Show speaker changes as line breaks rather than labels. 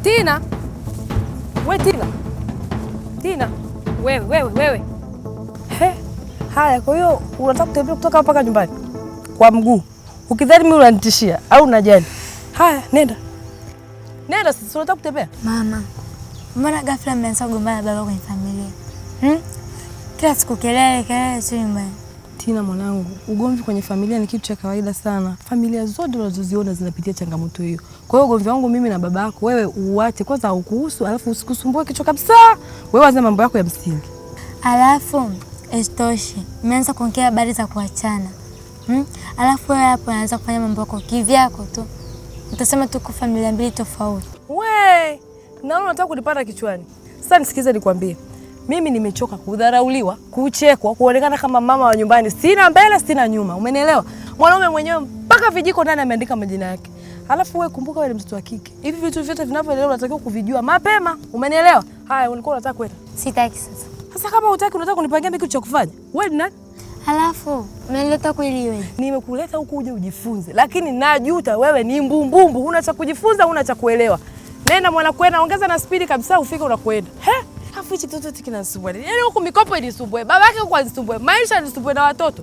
Tina. We Tina. Tina. Wewe, wewe, wewe. He. Haya, kwa hiyo unataka kutembea kutoka hapa mpaka nyumbani kwa mguu. Ukidhani mimi unanitishia au unajali? Haya, nenda. Nenda sisi unataka kutembea?
Mama, mbona ghafla mmeanza kugombana na baba kwenye familia? Hmm? Kila siku kelele kelele tu nyumbani.
Tina mwanangu, ugomvi kwenye familia ni kitu cha kawaida sana. Familia zote unazoziona zinapitia changamoto hiyo. Kwa hiyo ugomvi wangu mimi na baba yako, wewe uache kwanza, haukuhusu, alafu usikusumbue kichwa kabisa. Wewe waza mambo yako ya msingi.
Alafu isitoshe, mmeanza kuongea habari za kuachana. Hmm? Alafu wewe hapo unaanza kufanya mambo yako kivyako tu. Utasema tuko familia mbili tofauti.
We, naona unataka kunipata kichwani. Sasa nisikize nikwambie. Mimi nimechoka kudharauliwa, kuchekwa, kuonekana kama mama wa nyumbani. Sina mbele, sina nyuma. Umenielewa? Mwanaume mwenyewe mpaka vijiko ndani ameandika majina yake. Alafu wewe kumbuka wewe ni mtoto wa kike. Hivi vitu vyote vinavyoendelea unatakiwa kuvijua mapema. Umenielewa? Haya, ulikuwa unataka kwenda.
Sitaki sasa.
Sasa kama hutaki unataka kunipangia mimi kitu cha kufanya? Wewe ni nani?
Alafu umenileta kweli wewe?
Nimekuleta huku uje ujifunze, lakini najuta wewe ni mbumbumbu, huna cha kujifunza, huna cha kuelewa. Nenda mwana kwenda, ongeza na spidi kabisa ufike unakwenda. He? Afu hichi kitoto hiki kinanisumbua. Yaani huku mikopo ilisumbue, babake huku anisumbue, maisha yanisumbue na watoto.